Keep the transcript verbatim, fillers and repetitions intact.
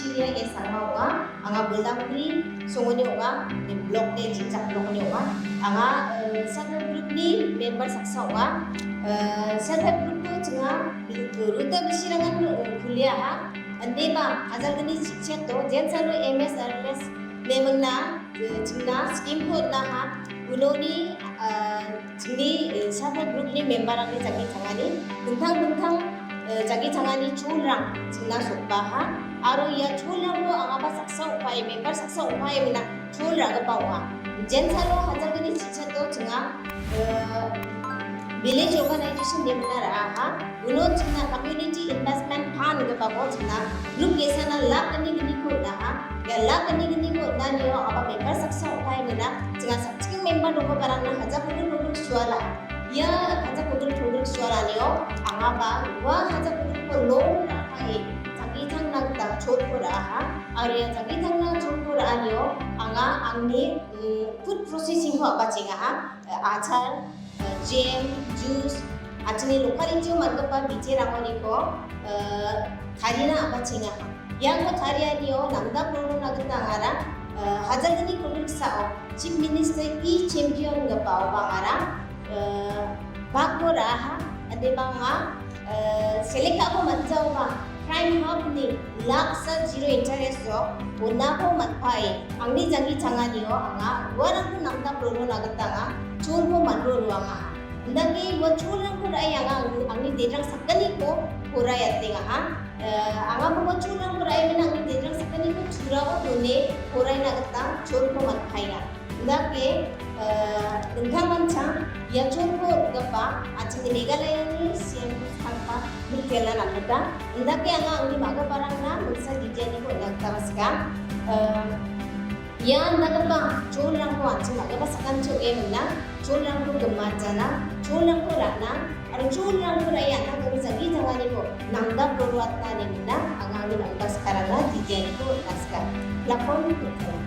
Chiria S Sangma ong·a, anga Boldamgri songoni ong·a, block-ni, Jingjak block-ni ong·a. Anga, eh, self help group-ni member saksa ong·a. Eh, self help group-ko chinga, Ruta Bishirangan, eh, kuliaha. Andeba, ajalgni chikchato, jensalo M S R L S nemingna, eh, chingna scheme-ko on·aha. Unoni, eh, Chingni, eh, self help group-ni member-rangni jagi tangani, dingtang dingtang, eh, jagi tangani cholrang chingna sokbaha, aro ia cholrangko angaba saksa ong·pae, member saksa ong·pae mena chol ra·gipa ong·a. Jensalo hajalgni chichato chinga, eh, village organization de mena ra·aha, uno chingna community investment fund gipako chingna group gesana lak gni gniko on·aha. Ia lak gni gniko on·anio angaba member saksa ong·pae mena chingna Ching member donggiparangna hajak kodril kodril suara. Ia hajak kodril kodril suaranio angaba ua hajak kodrilko loan ra·e jagi tangna gita cholko ra·aha. Aro ia jagi tangna cholko ra·anio anga angni, mm, food processing-ko a·bachengaha. Eh, achar, eh, jam, juice, an·chingni local-o man·gipa biterangkoniko, eh, tarina a·bachengaha. Iako tarianio namdap rorona gita angara, eh, hajalgni kolgriksao Chief Minister E Champion gipao bang·ara, eh, bakko ra·aha, ande bang·a, eh, selekako man·jaoba Prime Hub-ni laksa zero interest-o bonako man·pae angni janggi changanio anga uarangko namdap rorona gita anga cholko man·ro roangaha. Indake ua cholrangko ra·e anga ang-, angni derang sakgniko poraiatengaha. Eh, anga uko cholrangko ra·e mena angni derang sakgniko turao done poraina gita cholko man·paenga. Indake, eh, dingtangmancha ia cholko on·gipa an·chingni Meghalayani C M tangka Muktelan apota. Indake anga angni ma·giparangna mingsa didianiko on·na gitaba sika. Eh, Ia indakgipa cholrangko an·ching ma·gipa sakanti ong·e mingna, cholrangko gimajana, cholrangko ra·na, aro cholrangko ra·e an·tangtangni janggi tanganiko namdap roroatna ine mingna, anga angni ma·gipa sakarangna didianiko on·na sika. Lapon Muktelan.